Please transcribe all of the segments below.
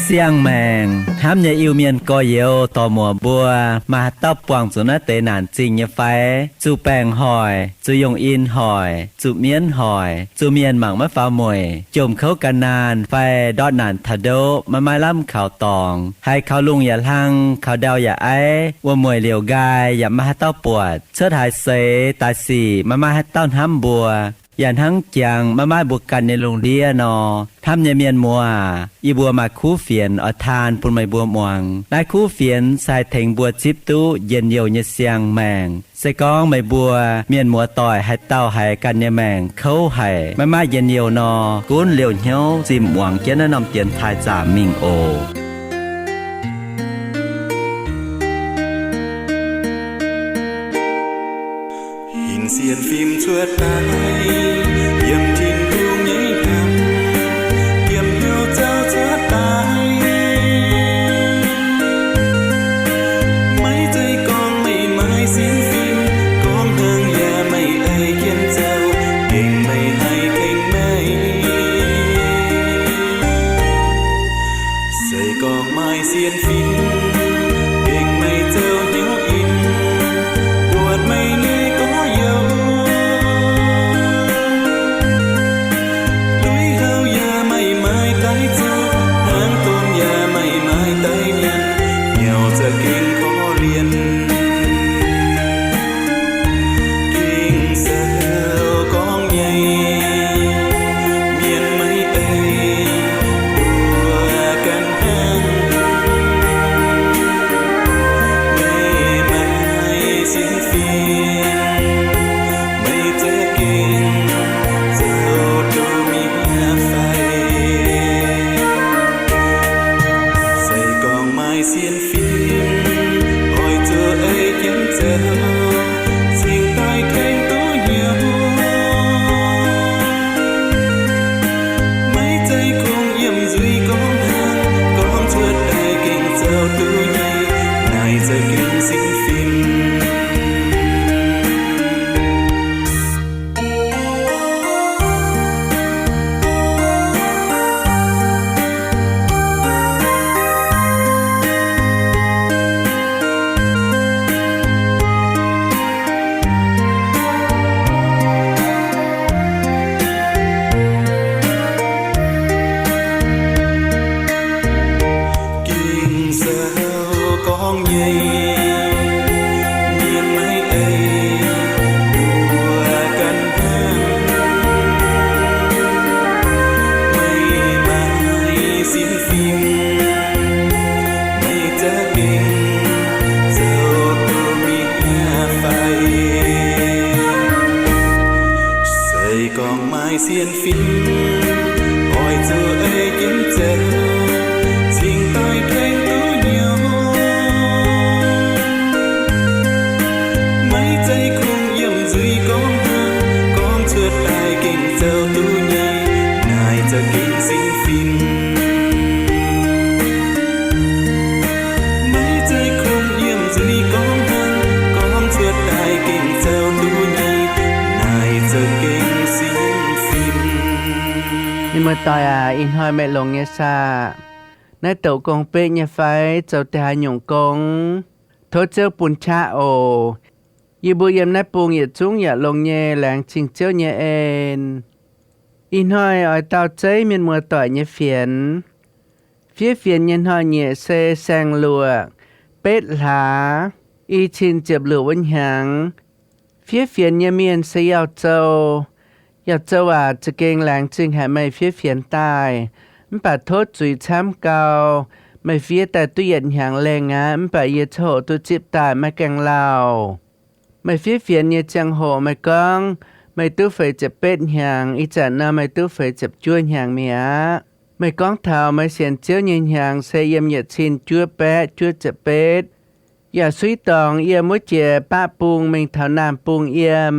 Siang-maengc hnamv nyei Iu-Mienh gorx-youz dorc muoc mbuo, maaih haaix dauh buangh zuqc naaiv deix naanc zingh nyei fai? Zuqc baengc hoic, zuqc yungh in hoic, zuqc mienv hoic, zuqc mienh mangc maiv faaux mueic, jomc kouv gan naanh fai ndortv naanc taux ndoqv maiv maaih lamh kaux dorngx, haiz kaux lungh yaac hlang, kaux ndau yaac aiv, wuom-mueic liouc nqaai yaac maiv maaih haaix dauh buatc, cuotv haaix seix daaih sic maiv maaih haaix dauh hnamv mbuo, yaac hnangv jangx maiv maaih mbuo ganh nyei lungh ndiev nor. Hnamv nyei mienh muoz aac, yie mbuo maaih kuv fienx oix taan bun meih mbuo muangx. Naaiv kuv fienx se haih tengx mbuo zipv duqv njien-youh nyei siang-maengc. Se gorngv meih mbuo mienh muoz-doic haaix dauh haiz ganh nyei maengc kouv haic, maiv maaih njien-youh nor, gunv liouh hnyouv zinh muangx jienv naaiv norm dienx taaih zaamc mingh oc. Hinc sienx fim cuotv daaih, yiem Tin-Hungh nyei hnamv, yiem hnyouv zouv cuotv daaih. Maiv zeiz gorngv meih maaih sienx fim, gorngv hnangv yaac meih ei jienv zoux, gengh meih haih tengx meih. Se gorngv maaih sienx fim, gengh meih zoux hnyouv in, buatc meih nyei gorx-youz. Lui-houx yaac meih maaih daaih zoux, hnangv domh yaac meih maaih daaih nyanc, nyauc za'gengh korv-lienh. Ging-Sou gorngv nyei, mienh meih ei, mbuo ganh hnangv. Meih maaih sienx fim, meih za'gengh zoux duqv mi'aqv fai? Se gorngv maaih sienx fim, oix zuqc ei jienv zoux, cingx daaih tengx duqv hnyouv. Maiv zeiz kungx yiem nzuih gorngv hnangv, gorngv cuotv daaih gengh zoux duqv nyei, naaic za'gengh sienx fim. Ging-Sou gorngv nyei, mienh meih ei, mbuo ganh hnangv. Meih maaih sienx fim, meih za'gengh zoux duqv mi'aqv fai? Se gorngv maaih sienx fim, oix zuqc ei jienv zoux, cingx daaih tengx duqv hnyouv. Maiv zeiz kungx yiem nzuih gorngv hnangv, gorngv cuotv daaih gengh zoux duqv nyei, naaic za'gengh sienx fim. Maiv zeiz kungx yiem nzuih gorngv hnangv, gorngv cuotv daaih gengh zoux duqv nyei, naaic za'gengh sienx fim. Mienh muoz-doic aac, ih hnoi meih longx nyei saah? Naaiv douc gong-beqv nyei fai zoux deix haaix nyungc gong? Tov Ziouv bun qaqv oc. Yie mbuo yiem naaiv bung yietc zungv yaac longx nyei, laengz zingh Ziouv nyei en. Ih hnoi oix dau zeiv mienh muoz-doic nyei fienx. Fiev fienx nyei hnoi-nyieqc se saeng-luoqc, betv hlaax, i cin ziepc luoqc wuov hnyangx. Fiev fienx nyei mienh se Yauh Zou. Yauh Zou aac, za'gengh laengz zingh haic meih fiev fienx daaih. Mv baac tov zuiz camv gau, meih fiev daaih duqv yietc hnyangx lengh aqv, mv baac yie ziouc hoqc duqv zipv daaih maiv gaengh lauh. Meih fiev fienx nyei ziangh hoc meih gorngv meih duqv feix ziepc betv hnyangx, ih zanc nor meih duqv feix ziepc juov hnyangx mi'aqv. Meih gorngv taux meih sienx Ziouv nyei hnyangx se yiem yietc cin juov baeqv juov ziepc betv, yaac suiv dorngx yiem wuov jiex baqv bung mingh taux naamh bung yiem.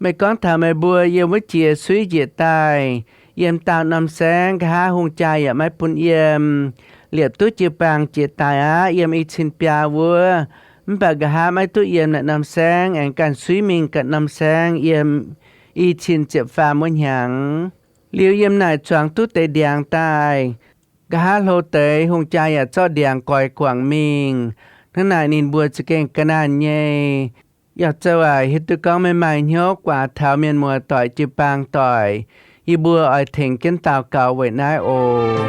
Meih gorngv taux meih mbuo yiem wuov jiex suiv njiec daaih, Yiem daauh norm saengv nqa'haav hungh jaa yaac maiv bun yiem, liepc duqv jiu-baang jiex daaih aqv, yiem i cin biaa wuov. Mv baac nqa'haav maiv duqv yiem naaiv norm saengv, aengx ganh suiv mingh ganh norm saengv yiem i cin ziepc faam wuov hnyangx. Liuz yiem naaic zuangx duqv deix ndiangx daaih. Nqa'haav hlo deix hungh jaa yaac zorqv ndiangx goix guangc mingh. Hnangv naaic ninh mbuo za'gengh ga'naanh nyei. Yauh Zouv aac, hiuv duqv gorngv meih maaih hnyouv guaax taux mienh muoz-doic jiu-baang doic, yie mbuo oix tengx jienv daux gaux weic naaiv oc.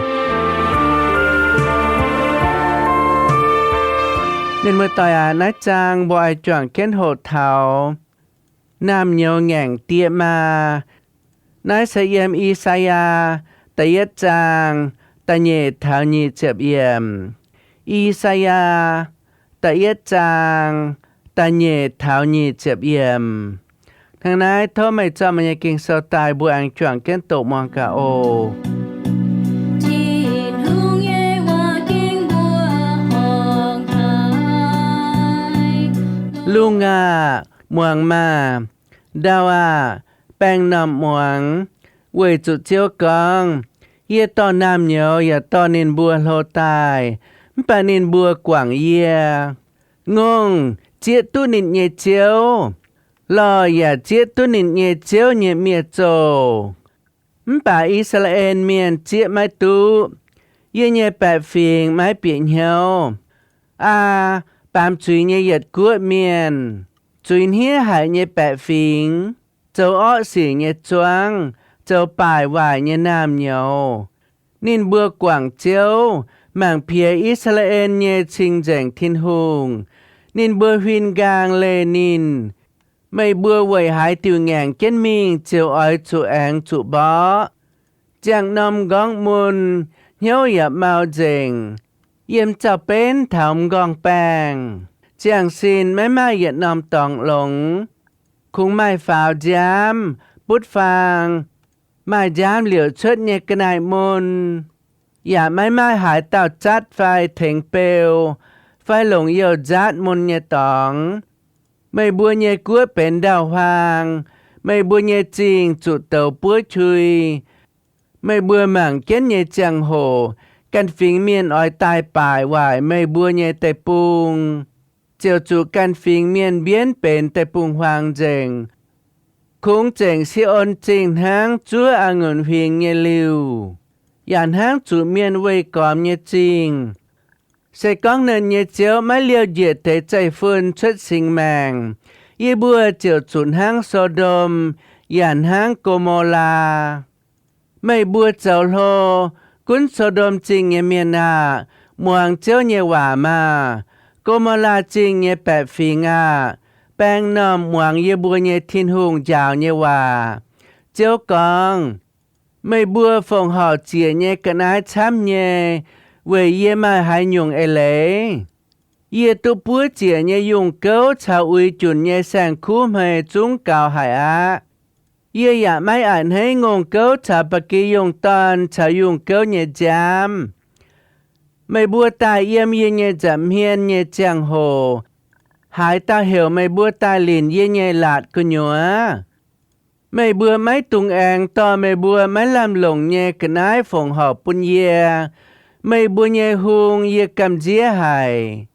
Mienh muoz-doic aac, naaiv zaang mbuo oix juangc jienv hoqc taux naamh nyouz ngaengc diev maa. Naaiv se yiem I^saa^yaa da'yietv zaang da'nyeic taux nyic ziepc yiemc. I^saa^yaa da'yietv zaang da'nyeic taux nyic ziepc yiemc. Hnangv naaiv tov meih zorqv meih nyei Ging-Sou daaih, mbuo aengx juangc jienv doqc muangx gaax oc. Tin-Hungh nyei waac ging mbuo horngc haic. Lungh aah! Muangx maah! Ndau aah! Baengh normh muangx! Weic zuqc Ziouv gorngv, Yie dorh naamh nyouz yaac dorh ninh mbuo hlo daaih, mv baac ninh mbuo guangc yie. Ngongh zieqv duqv ninh nyei ziouv, lorh yaac zieqv duqv ninh nyei ziouv nyei miev-zouh. Mv baac I^saa^laa^en Mienh zieqv maiv duqv, yie nyei baeqc fingx maiv bieqc hnyouv. Aa, baamz zuiz nyei yietc guoqv mienh, zuiz hniev haic nyei baeqc fingx, zoux orqv sic nyei zuangv, zoux baaic waaic nyei naamh nyouz. Ninh mbuo guangc Ziouv, mangc piex I^saa^laa^en nyei Cing-Nzengc Tin-Hungh. Ninh mbuo huin nqaang leih ninh. Meih mbuo weic haaix diuc ngaengc jienv mingh ziouc oix zuqc aengx zuqc mborqv? Ziangh norm nqorngv mun, hnyouv yaac mau nzengc. Yiem zaux-benv taux m'nqorngv-baengh, ziangh sin maiv maaih yietc norm dorngx longx. Kungx maaih faaux nziaamv, butv faang, maaih nziaamv liouc cuotv nyei ga'naaiv mun, yaac maiv maaih haaix dauh zatv fai tengx beu, fai longc youh nzaatv mun nyei dorngx. Meih mbuo nyei guoqv benx ndau-huaang, meih mbuo nyei zingh zuqc douz buov qui. Meih mbuo mangc jienv nyei ziangh hoc, ganh fingx mienh oix daaih baaic waaic meih mbuo nyei deic-bung, ziouc zuqc ganh fingx mienh mbienv benx deic-bung-huaang nzengc. Kungx zengc Si^on Zingh hnangv zuov a'ngunc huingx nyei liuh, yaac hnangv zuqc mienh weih gormx nyei zingh. Se gorngv nernh nyei Ziouv maiv liouh njiec deix zeiv-fun cuotv singx maengc, yie mbuo ziouc zuqc hnangv So^ndom yaac hnangv Go^mo^laa. Meih mbuo zoux hlo, gunv So^ndom Zingh nyei mienh aah! Muangx Ziouv nyei waac maah! Go^mo^laa Zingh nyei baeqc fingx aah! Baeng normh muangx yie mbuo nyei Tin-Hungh njaaux nyei waac. Ziouv gorngv, Meih mbuo fongc horc ziec nyei ga'naaiv camv nyei, weic yie maaih haaix nyungc eix leiz? Yie duqv buov ziec nyei yungh gouv caux uix junc nyei saeng-kuv hmei zungv gaux haic aqv. Yie yaac maiv a'hneiv ngongh gouv caux ba'gi yungh dorn caux yungh gouv nyei nziaamv. Meih mbuo daaih yiem yie nyei nza'hmien nyei ziangh hoc, haaix dauh heuc meih mbuo daaih linc yie nyei laatc gu'nyuoz? Meih mbuo maiv dungx aengx dorh meih mbuo maiv lamh longc nyei ga'naaiv fongc horc bun yie. Meih mbuo nyei hung yie gamh nziev haic.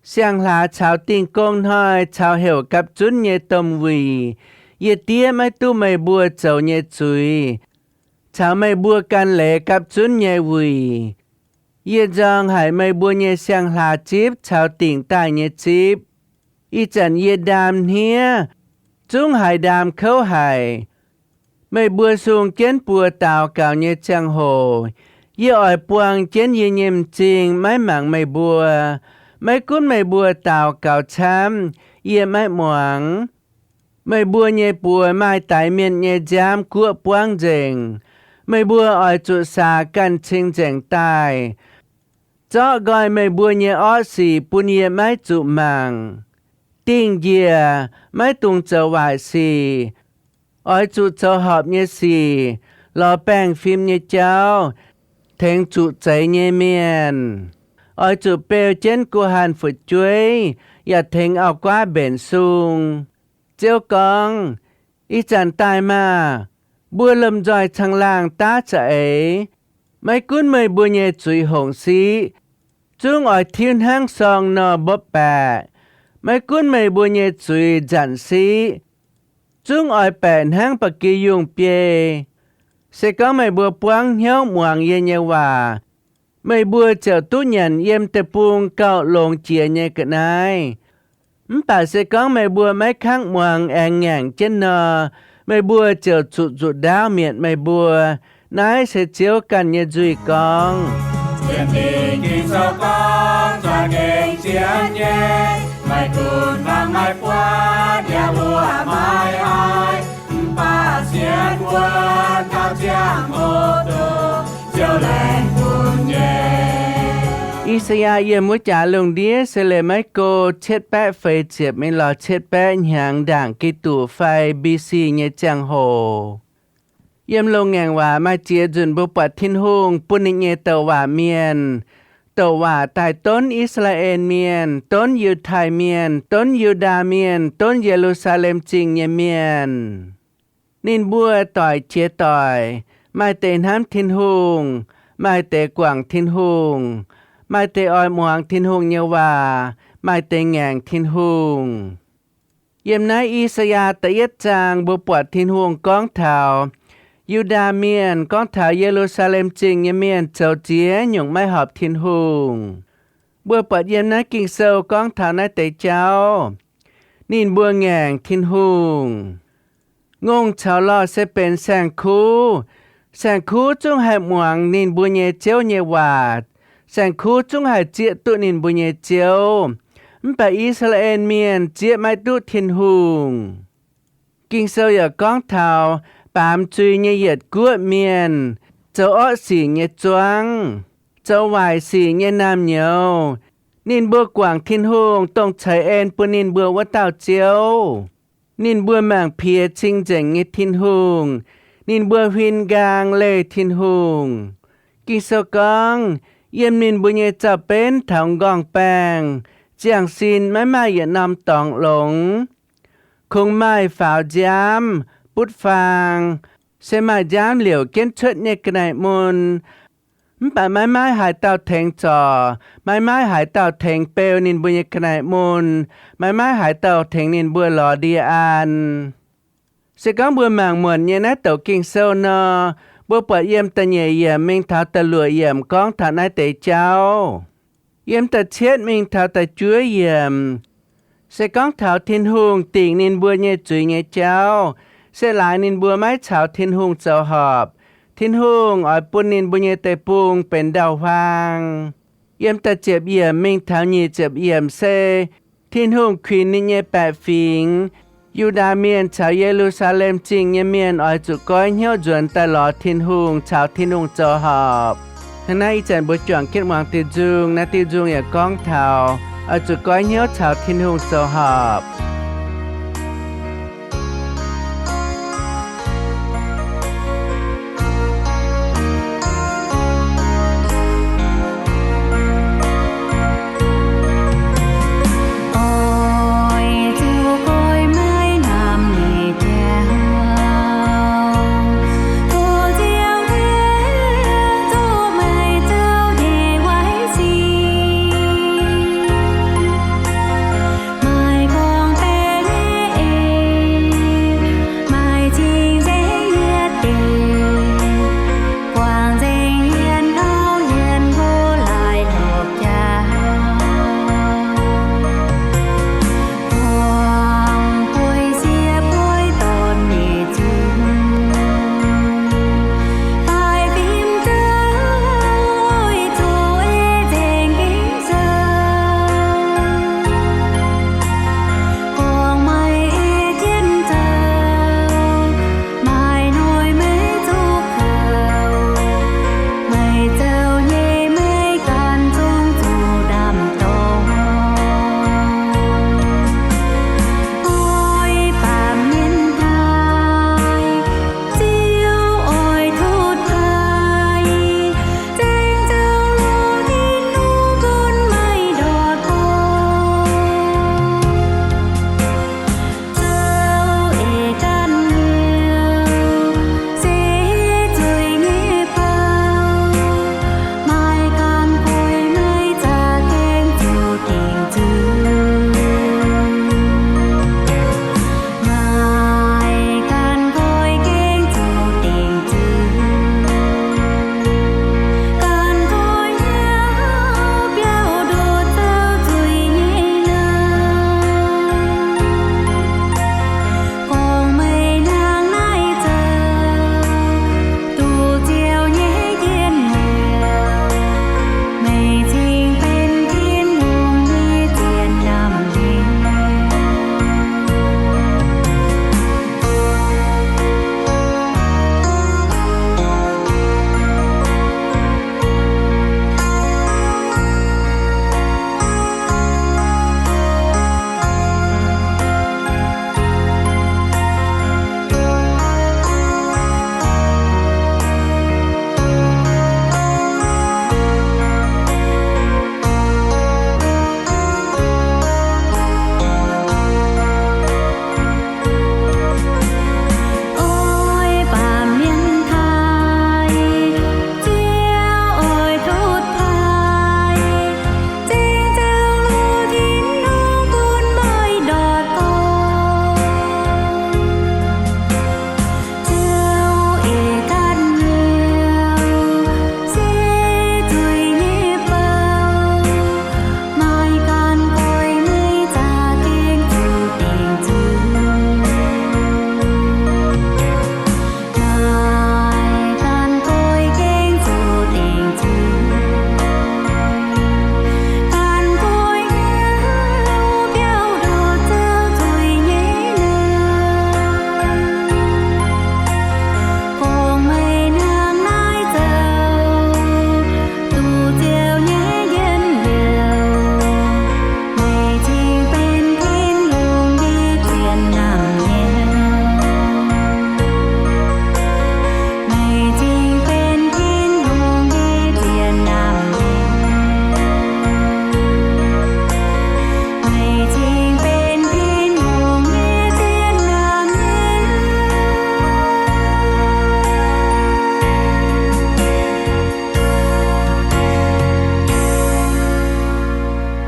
Siang-hlaax caux Dingh Gong Hnoi caux heuc gapv zunv nyei domh wuic, yie diev maiv duqv meih mbuo zoux nyei zuiz, caux meih mbuo gan leiz gapv zunv nyei wuic. Yie nzorng haic meih mbuo nyei siang-hlaax zipv caux dingc daaih nyei zipv. Ih zanc yie ndaam hniev, zungv haiz ndaam kouv haic. Meih mbuo sung jienv buoz daux gaux nyei ziangh hoc, yie oix buang jienv yie nyei m'zing maiv mangc meih mbuo. Maiv gunv meih mbuo daux gaux camv, yie maiv muangx. Meih mbuo nyei buoz maaih daix mienh nyei nziaamv guoqv buangv nzengc. Meih mbuo oix zuqc saax ganh cing-nzengc daaih, zorqv nqoi meih mbuo nyei orqv sic bun yie maiv zuqc mangc. Dingh njiec, maiv dungx zoux waaic sic. Oix zuqc zoux horpc nyei sic, lorz baengh fim nyei jauv, tengx zuqc zeix nyei mienh. Oix zuqc beu jienv guh hanh fu'jueiv yaac tengx auv-guaav mbenc sung. Ziouv gorngv, Ih zanc daaih maah! Mbuo lomh nzoih caangh laangh daav za'eix. Maiv gunv meih mbuo nyei zuiz hongc siqv, zungv oix tiuv hnangv sorng nor mbopv baeqc. Maiv gunv meih mbuo nyei zuiz nzanc siqv, zungv oix baeqc hnangv ba'gi yungh biei. Se gorngv meih mbuo buangv hnyouv muangx yie nyei waac, meih mbuo ziouc duqv nyanc yiem deic-bung gauh longx jiex nyei ga'naaiv. Mv baac se gorngv meih mbuo maiv kangv muangx aengx ngaengc jienv nor, meih mbuo ziouc zuqc nzuqc ndaauv mietc meih mbuo. Naaiv se Ziouv ganh nyei nzuih gorngv. Sienx Ging-Sou gorngv, za'gengh sienx nyei, maiv gunv fangx maiv buatc, yaac mbuoqc maiv haih, mv baac sienx wuonv taux ziangh hoc dongh Ziouv laengz bun nyei. I^saa^yaa yiem wuov jaax lungh ndiev se leiz maiv go cietv baeqv feix ziepc mingh lorz cietv baeqv hnyangx ndaangc Giduc fai B C nyei ziangh hoc. Yiem loz-ngaengc waac maaih ziex nzunc mbuo buatc Tin-Hungh bun ninh nyei douc waac mienh, douc waac daaih donv I^saa^laa^en Mienh, donv Yiutai Mienh, donv Yu^ndaa Mienh, donv Ye^lu^saa^lem Zingh nyei mienh. Ninh mbuo doic jiex doic, maaih deix hnamv Tin-Hungh, maaih deix guangc Tin-Hungh, maaih deix oix muangx Tin-Hungh nyei waac, maaih deix ngaengc Tin-Hungh. Yiem naaiv I^saa^yaa da'yietv zaang mbuo buatc Tin-Hungh gorngv taux Yu^ndaa Mienh, gorngv taux Ye^lu^saa^lem Zingh nyei mienh zoux ziex nyungc maiv horpc Tin-Hungh. Mbuo buatc yiem naaiv Ging-Sou gorngv taux naaiv deix jauv. Ninh mbuo ngaengc Tin-Hungh. Ngongh caux lorh se benx saeng-kuv. Saeng-kuv zungv haih muangx ninh mbuo nyei ziouv nyei waac. Saeng-kuv zungv haih zieqv duqv ninh mbuo nyei ziouv. Mv baac I^saa^laa^en Mienh zieqv maiv duqv Tin-Hungh. Ging-Sou yaac gorngv taux baamz zui nyei yietc guoqv mienh, zoux orqv sic nyei zuangv, zoux waaic sic nyei naamh nyouz. Ninh mbuo guangc Tin-Hungh, dongh ceix en bun ninh mbuo wuov dauh Ziouv. Ninh mbuo mangc piex cing-nzengc nyei Tin-Hungh. Ninh mbuo huin nqaang leih Tin-Hungh. Ging-Sou gorngv, yiem ninh mbuo nyei zaux-benv taux nqorngv-baengh, ziangh sin maiv maaih yietc norm dorngx longx. Kungx maaih faaux nziaamv, butv faang, se maaih nziaamv liouc jienv cuotv nyei ga'naaiv mun. Mv baac maiv maaih haaix dauh tengx zorc, maiv maaih haaix dauh tengx beu ninh mbuo nyei ga'naaiv mun, maiv maaih haaix dauh tengx ninh mbuo lorz ndie an. Se gorngv mbuo mangc muonc nyei naaiv douc Ging-Sou nor, mbuo buatc yiem da'nyeic yiemc mingh taux da'luoqc yiemc gorngv taux naaiv deix jauv. Yiem da'cietv mingh taux da'juov yiemc, se gorngv taux Tin-Hungh dingc ninh mbuo nyei zuiz nyei jauv, se laaix ninh mbuo maiv caux Tin-Hungh zoux horpc, Tin-Hungh oix bun ninh mbuo nyei deic-bung benx ndau-huaang. Yiem da'ziepc yiemc mingh taux nyic ziepc yiemc se Tin-Hungh kuinx ninh nyei baeqc fingx, Yu^ndaa Mienh caux Ye^lu^saa^lem Zingh nyei mienh oix zuqc goiv hnyouv nzuonx daaih lorz Tin-Hungh, caux Tin-Hungh zoux horpc. Hnangv naaiv ih zanc mbuo juangc jienv muangx diuh nzung, naaiv diuh nzung yaac gorngv taux oix zuqc goiv hnyouv caux Tin-Hungh zoux horpc.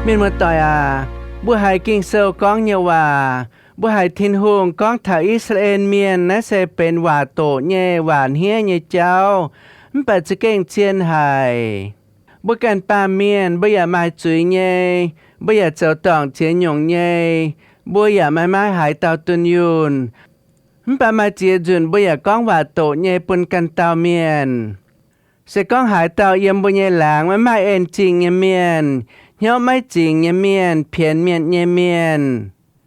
Mienh muoz-doic aac, mbuo haiz Ging-Sou gorngv nyei waac, mbuo haiz Tin-Hungh gorngv taux I^saa^laa^en Mienh, naaiv se benx waac doqc nyei, waac hniev nyei jauv, mv baac za'gengh zien haic. Mbuo ganh baamh mienh mbuo yaac maaih zuiz nyei, mbuo yaac zoux dorngc ziex nyungc nyei, mbuo yaac maiv maaih haaix dauh dunh yunh. Mv baac maaih ziex nzunc mbuo yaac gorngv waac doqc nyei bun ganh dauh mienh. Se gorngv haaix dauh yiem mbuo nyei laangz maiv maaih en-zingh nyei mienh, hnyouv maiv zingx nyei mienh, pienx mienh nyei mienh,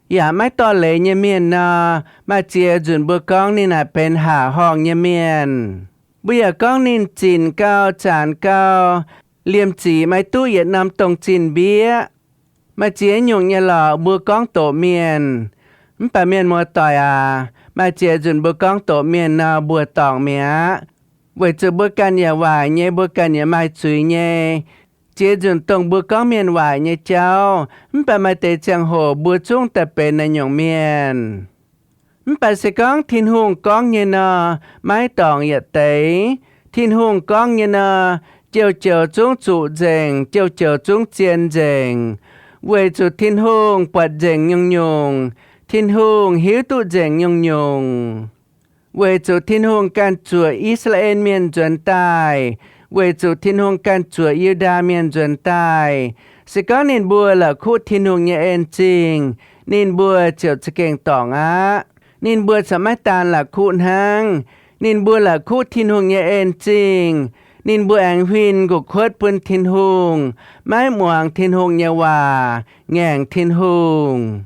yaac maiv dorh leiz nyei mienh nor, maaih ziex nzunc mbuo gorngv ninh naaic benx haac horngh nyei mienh. Mbuo yaac gorngv ninh zinc gau, zaanc gau, liemh zic maiv duqv yietc norm dongh zinh mbieqv. Maaih ziex nyungc nyei lorqc mbuo gorngv doqc mienh. Mv baac mienh muoz-doic aac, maaih ziex nzunc mbuo gorngv doqc mienh nor mbuo dorngc mi'aqv, weic zuqc mbuo ganh yaac waaic nyei, mbuo ganh yaac maaih zuiz nyei. Ziex nzunc dongh mbuo gorngv mienh waaic nyei jauv, mv baac maaih deix ziangh hoc mbuo zungv daaih benx naaiv nyungc mienh. Mv baac se gorngv Tin-Hungh gorngv nyei nor, maiv dorngc yietc deix. Tin-Hungh gorngv nyei nor, joux-joux zungv zuqc nzengc, joux-joux zungv zien nzengc, weic zuqc Tin-Hungh buatc nzengc nyungc-nyungc. Tin-Hungh hiuv duqv nzengc nyungc-nyungc. Weic zuqc Tin-Hungh ganh zuoqc I^saa^laa^en Mienh nzuonx daaih, weic zuqc Tin-Hungh ganh zuoqc Yu^ndaa Mienh nzuonx daaih, se gorngv ninh mbuo la'kuqv Tin-Hungh nyei en-zingh, ninh mbuo ziouc za'gengh dorngc aqv. Ninh mbuo corc maiv daan la'kuqv hnangv. Ninh mbuo la'kuqv Tin-Hungh nyei en-zingh, ninh mbuo aengx huin nqoqv-kuotv bun Tin-Hungh, maiv muangx Tin-Hungh nyei waac, ngaengc Tin-Hungh.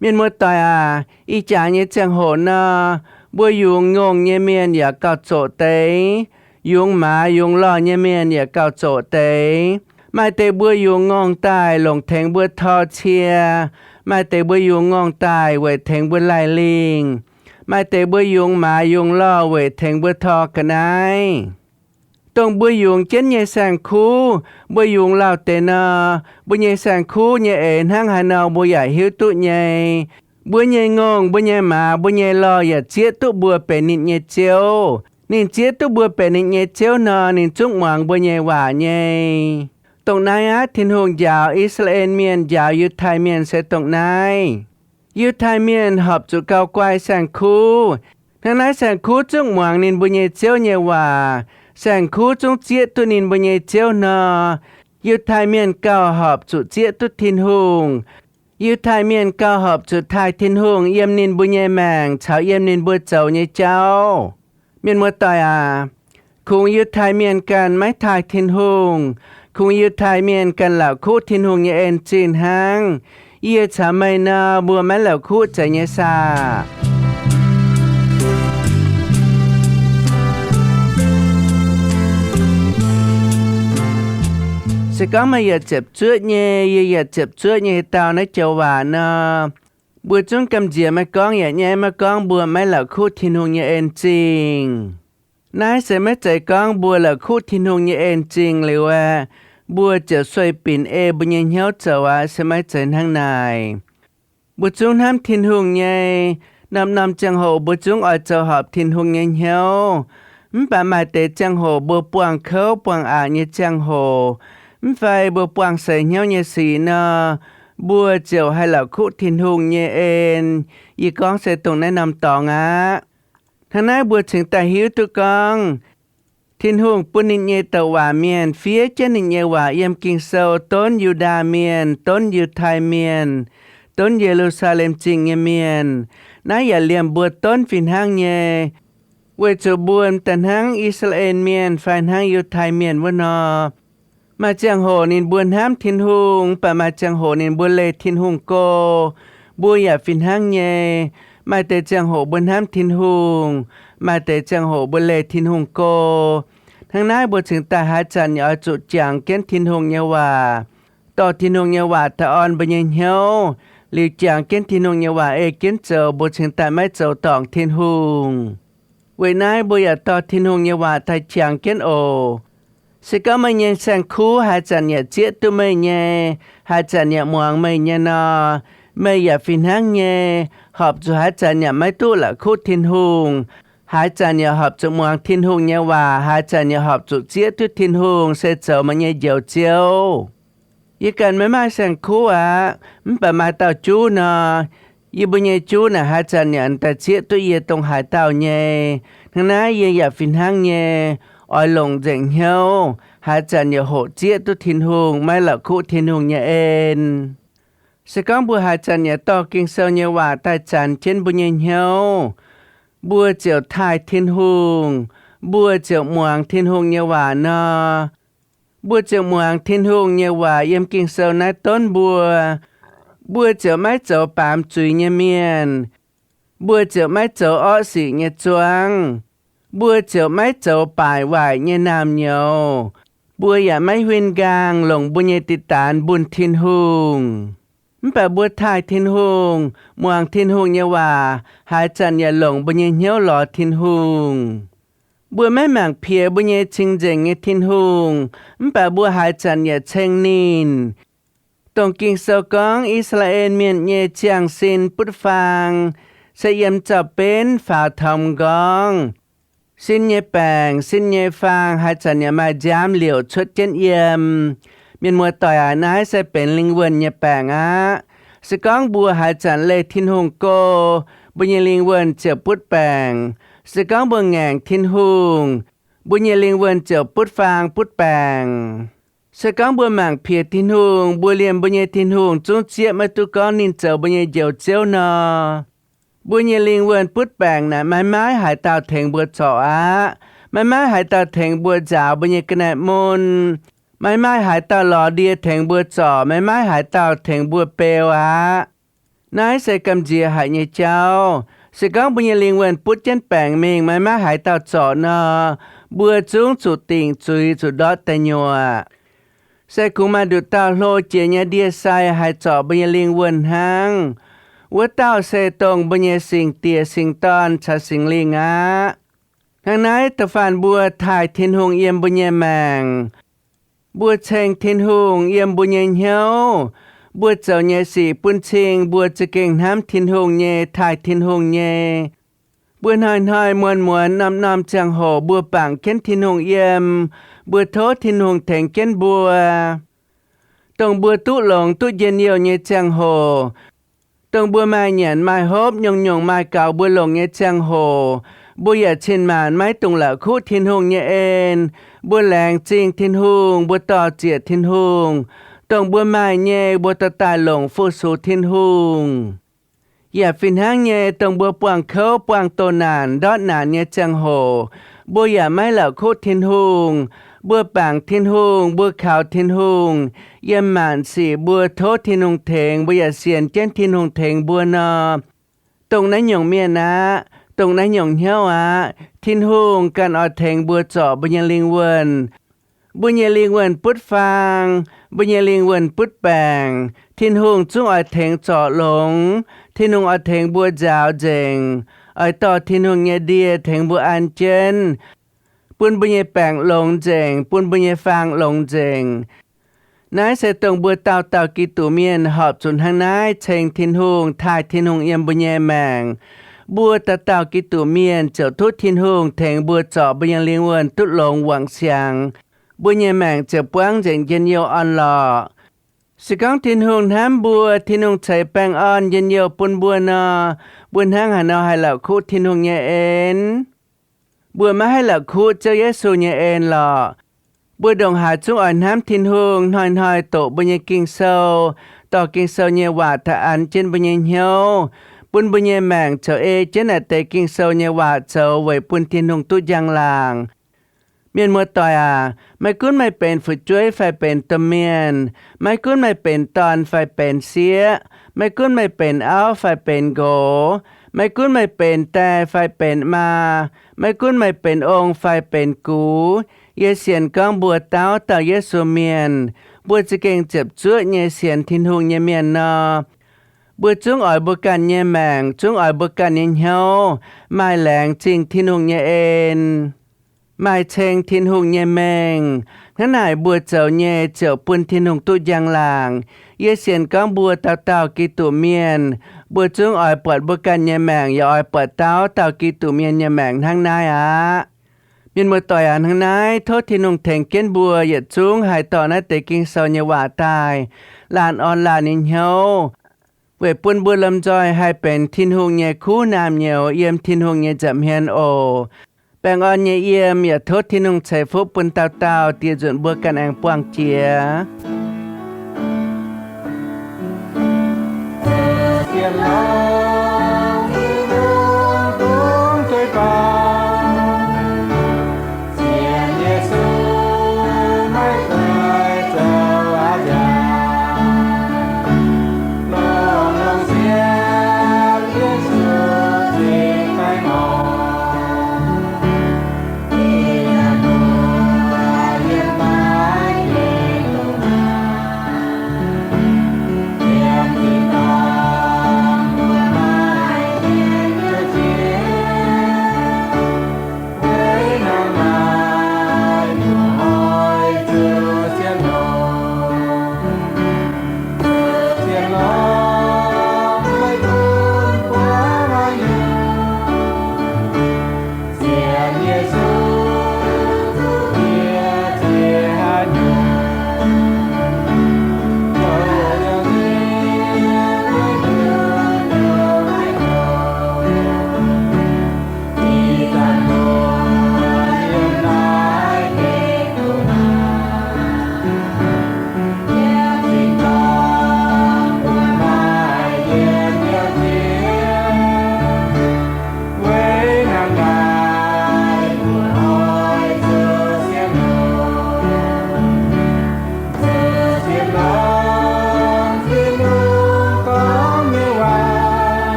Mienh muoz-doic aac, ih jaax nyei ziangh hoc nor, mbuo yungz ngongh nyei mienh yaac gauh zoqc deix, yungz maaz yungz lorh nyei mienh yaac gauh zoqc deix. Maaih deix mbuo yungz ngongh daaih longc tengx mbuo tor cie, maaih deix mbuo yungz ngongh daaih weic tengx mbuo laih lingh, maaih deix mbuo yungz maaz yungz lorh weic tengx mbuo tor ga'naaiv. Dongh mbuo yungz jienv nyei saeng-kuv, mbuo yungz lauh deix nor, mbuo nyei saeng-kuv nyei eix hnangv haaix nor mbuo yaac hiuv duqv nyei. Mbuo nyei ngongh, mbuo nyei maaz, mbuo nyei lorh yaac zieqv duqv mbuo benx ninh nyei ziouv. Ninh zieqv duqv mbuo benx ninh nyei ziouv nor, ninh zungv muangx mbuo nyei waac nyei. Dongh naaiv aqv, Tin-Hungh njaaux I^saa^laa^en Mienh, njaaux Yiutai Mienh se dongh naaiv. Yiutai Mienh horpc zuqc gauh guai saeng-kuv. Hnangv naaiv saeng-kuv zungv muangx ninh mbuo nyei ziouv nyei waac. Saeng-kuv zungv zieqv duqv ninh mbuo nyei ziouv nor, Yiutai Mienh gauh horpc zuqc zieqv duqv Tin-Hungh. Yiutai Mienh gauh horpc zuqc taaih Tin-Hungh yiem ninh mbuo nyei maengc caux yiem ninh mbuo zoux nyei jauv. Mienh muoz-doic aac, kungx Yiutai Mienh ganh maiv taaih Tin-Hungh, kungx Yiutai Mienh ganh la'kuqv Tin-Hungh nyei en-zingh hnangv. Yie caux meih nor, mbuo maiv la'kuqv zeiz nyei saah? Se gorngv meih yietc ziepc zuoqv nyei, yie yietc ziepc zuoqv nyei dau naaiv joux waac nor, mbuo zungv gamh nziex maiv gorngv yaac nyaiv maiv gorngv mbuo maiv la'kuqv Tin-Hungh nyei en-zingh. Naaiv se maiv zeiz gorngv mbuo la'kuqv Tin-Hungh nyei en-zingh liuz aeqv, mbuo ziouc sueih binc ei mbuo nyei hnyouv zoux aqv, se maiv zeiz hnangv naaic. Mbuo zungv hnamv Tin-Hungh nyei. Norm-norm ziangh hoc mbuo zungv oix zoux horpc Tin-Hungh nyei hnyouv. Mv baac maaih deix ziangh hoc mbuo buangh kouv buangh aqc nyei ziangh hoc, mv fai mbuo buangh seix hnyouv nyei sic nor, mbuo ziouc haih la'kuqv Tin-Hungh nyei en. Yie gorngv se dongh naaiv norm dorngx aqv. Hnangv naaiv mbuo cingx daaih hiuv duqv gorngv, Tin-Hungh bun ninh nyei douc waac mienh fiev jienv ninh nyei waac yiem Ging-Sou donv Yu^ndaa Mienh, donv Yiutai Mienh, donv Ye^lu^saa^lem Zingh nyei mienh. Naaiv yaac liemh mbuo donv fih hnangv nyei, weic zuqc mbuo m'daaih hnangv I^saa^laa^en Mienh fai hnangv Yiutai Mienh wuov nor. Maaih ziangh hoc ninh mbuo hnamv Tin-Hungh, mv baac maaih ziangh hoc ninh mbuo leih Tin-Hungh go. Mbuo yaac fih hnangv nyei. Maaih deix ziangh hoc mbuo hnamv Tin-Hungh, maaih deix ziangh hoc mbuo leih Tin-Hungh go. Hnangv naaiv mbuo cingx daaih haaix zanc yaac oix zuqc jangx jienv Tin-Hungh nyei waac, dorh Tin-Hungh nyei waac daaih orn mbuo nyei hnyouv, liuz jangx jienv Tin-Hungh nyei waac ei jienv zoux, mbuo cingx daaih maiv zoux dorngc Tin-Hungh. Weic naaiv mbuo yaac dorh Tin-Hungh nyei waac daaih jangx jienv oc. Se gorngv meih nyei saeng-kuv haaix zanc yaac zieqv duqv meih nyei, haaix zanc yaac muangx meih nyei nor, meih yaac fih hnangv nyei, horpc zuqc haaix zanc yaac maiv duqv la'kuqv Tin-Hungh, haaix zanc yaac horpc zuqc muangx Tin-Hungh nyei waac, haaix zanc yaac horpc zuqc zieqv duqv Tin-Hungh se zoux meih nyei Njoux Ziouv. Yie ganh maiv maaih saeng-kuv aqv, mv baac maaih dauh juv nor, yie mbuo nyei juv naaic haaix zanc yaac daaih zieqv duqv yie dongh haaix dauh nyei. Hnangv naaiv yie yaac fih hnangv nyei oix longc nzengc hnyouv, haaix zanc yaac hoqc zieqv duqv Tin-Hungh, maiv la'kuqv Tin-Hungh nyei en. Se gorngv mbuo haaix zanc yaac dorh Ging-Sou nyei waac daaih zanx jienv mbuo nyei hnyouv, mbuo ziouc taaih Tin-Hungh, mbuo ziouc muangx Tin-Hungh nyei waac nor, mbuo ziouc muangx Tin-Hungh nyei waac yiem Ging-Sou naaiv donv mbuo, mbuo ziouc maiv zoux baamz zuiz nyei mienh, mbuo ziouc maiv zoux orqv sic nyei zuangx, mbuo ziouc maiv zoux baaic waaic nyei naamh nyouz, mbuo yaac maiv huin nqaang longc mbuo nyei diqc daanx mbunh Tin-Hungh. Mv baac mbuo taaih Tin-Hungh, muangx Tin-Hungh nyei waac, haaix zanc yaac longc mbuo nyei hnyouv lorz Tin-Hungh. Mbuo maiv mangc piex mbuo nyei cing-nzengc nyei Tin-Hungh, mv baac mbuo haaix zanc yaac ceng ninh. Dongh Ging-Sou gorngv I^saa^laa^en Mienh nyei ziangh sin butv faang se yiem zaux-benv faaux taux m'nqorngv. Sin nyei baengc, sin nyei faang haaix zanc yaac maaih nziaamv liouc cuotv jienv yiem. Mienh muoz-doic aac, naaiv se benx lingh wuonh nyei baengc aqv. Se gorngv mbuo haaix zanc leih Tin-Hungh go, mbuo nyei lingh wuonh ziouc butv baengc. Se gorngv mbuo ngaengc Tin-Hungh, mbuo nyei lingh wuonh ziouc butv faang butv baengc. Se gorngv mbuo mangc piex Tin-Hungh, mbuo liemh mbuo nyei Tin-Hungh zungv zieqv maiv duqv gorngv ninh zoux mbuo nyei Njoux Ziouv nor, mbuo nyei lingh wuonh butv baengc naaic maiv maaih haaix dauh tengx mbuo zorc aqv. Maiv maaih haaix dauh tengx mbuo nzaaux mbuo nyei ga'naaiv mun. Maiv maaih haaix dauh lorz ndie tengx mbuo zorc. Maiv maaih haaix dauh tengx mbuo beu aqv. Naaiv se gamh nziex haic nyei jauv. Se gorngv mbuo nyei lingh wuonh butv jienv baengc mingh, maiv maaih haaix dauh zorc nor, mbuo zungv zuqc dingc zuiz, zuqc ndortv deic nyuoqc. Se kungx maaih nduqc dauh hlo jiex nyei ndie-sai haih zorc mbuo nyei lingh wuonh hnangv. Wuov dauh se dongh mbuo nyei Singx Diex, Singx Dorn caux Singx Lingh aqv. Hnangv naaiv da'faanh mbuo taaih Tin-Hungh yiem mbuo nyei maengc, mbuo ceng Tin-Hungh yiem mbuo nyei hnyouv, mbuo zoux nyei sic bun cing mbuo za'gengh hnamv Tin-Hungh nyei, taaih Tin-Hungh nyei. Mbuo hnoi-hnoi muonz-muonz norm-norm ziangh hoc mbuo bangc jienv Tin-Hungh yiem, mbuo tov Tin-Hungh tengx jienv mbuo. Dongh mbuo duqv longx duqv njien-youh nyei ziangh hoc, dongh mbuo maaih nyanc maaih hopv, nyungc-nyungc maaih gaux mbuo longc nyei ziangh hoc, mbuo yaac cin-maanc maiv dungx la'kuqv Tin-Hungh nyei en. Mbuo laengz zingh Tin-Hungh, mbuo dor-ziec Tin-Hungh. Dongh mbuo maaih nyei, mbuo dorh daaih longc fu-sux Tin-Hungh. Yaac fih hnangv nyei, dongh mbuo buangh kouv, buangh doh naanc, ndortv naanc nyei ziangh hoc, mbuo yaac maiv la'kuqv Tin-Hungh. Mbuo bangc Tin-Hungh, mbuo kaux Tin-Hungh, yiem maanc sic mbuo tov Tin-Hungh tengx, mbuo yaac sienx jienv Tin-Hungh tengx mbuo nor, dongh naaiv nyungc mienh aqv, dongh naaiv nyungc hnyouv aqv, Tin-Hungh ganh oix tengx mbuo zorc mbuo nyei lingh wuonh. Mbuo nyei lingh wuonh butv faang, mbuo nyei lingh wuonh butv baengc, Tin-Hungh zungv oix tengx zorc longx. Tin-Hungh oix tengx mbuo nzaaux nzengc, oix dorh Tin-Hungh nyei ndie tengx mbuo an jienv, bun mbuo nyei baengc longx nzengc, bun mbuo nyei faang longx nzengc. Naaiv se dongh mbuo dauh dauh Giduc mienh horpc zuqc hnangv naaiv ceng Tin-Hungh, taaih Tin-Hungh yiem mbuo nyei maengc. Mbuo dauh dauh Giduc mienh ziouc duqv Tin-Hungh tengx mbuo zorc mbuo nyei lingh wuonh duqv longx wangc siangx. Mbuo nyei maengc ziouc buangv nzengc njien-youh orn-lorqc. Se gorngv Tin-Hungh hnamv mbuo, Tin-Hungh ceix baengh orn njien-youh bun mbuo nor, mbuo hnangv haaix nor haih la'kuqv Tin-Hungh nyei en? Mbuo maiv haih la'kuqv Ziouv Yesu nyei en lorqc. Mbuo ndongc haaix zungv oix hnamv Tin-Hungh hnoi-hnoi doqc mbuo nyei Ging-Sou, dorh Ging-Sou nyei waac daaih an jienv mbuo nyei hnyouv, bun mbuo nyei maengc ziouc ei jienv naaiv deix Ging-Sou nyei waac zoux weic bun Tin-Hungh duqv njang-laangc. Mienh muoz-doic aac, maiv gunv meih benx fu'jueiv fai benx domh mienh, maiv gunv meih benx dorn fai benx sieqv, maiv gunv meih benx auv fai benx nqox, maiv gunv meih benx die fai benx maa, maiv gunv meih benx ong fai benx gux, yie sienx gorngv mbuo dauh dauh Yesu Mienh, mbuo za'gengh ziepc zuoqv nyei sienx Tin-Hungh nyei mienh nor, mbuo zungv oix mbuo ganh nyei maengc, zungv oix mbuo ganh nyei hnyouv maaih laengz zingh Tin-Hungh nyei en, maaih ceng Tin-Hungh nyei mengh. Hnangv naaic mbuo zoux nyei ziouc bun Tin-Hungh duqv njang-laangc. Yie sienx gorngv mbuo dauh dauh Giduc Mienh, mbuo zungv oix buatc mbuo ganh nyei maengc yaac oix buatc dauh dauh Giduc Mienh nyei maengc hnangv naaiv aqv. Mienh muoz-doic aac, hnangv naaiv tov Tin-Hungh tengx jienv mbuo yietc zungv haih dorh naaiv deix Ging-Sou nyei waac daaih laanh orn laanh nyei hnyouv, weic bun mbuo lomh nzoih haih benx Tin-Hungh nyei kuv naamh nyouz yiem Tin-Hungh nyei nza'hmien oc. Baengh orn nyei yiem yaac tov Tin-Hungh ceix fuqv bun dauh dauh diex nzunc mbuo ganh aengx buangh jiex.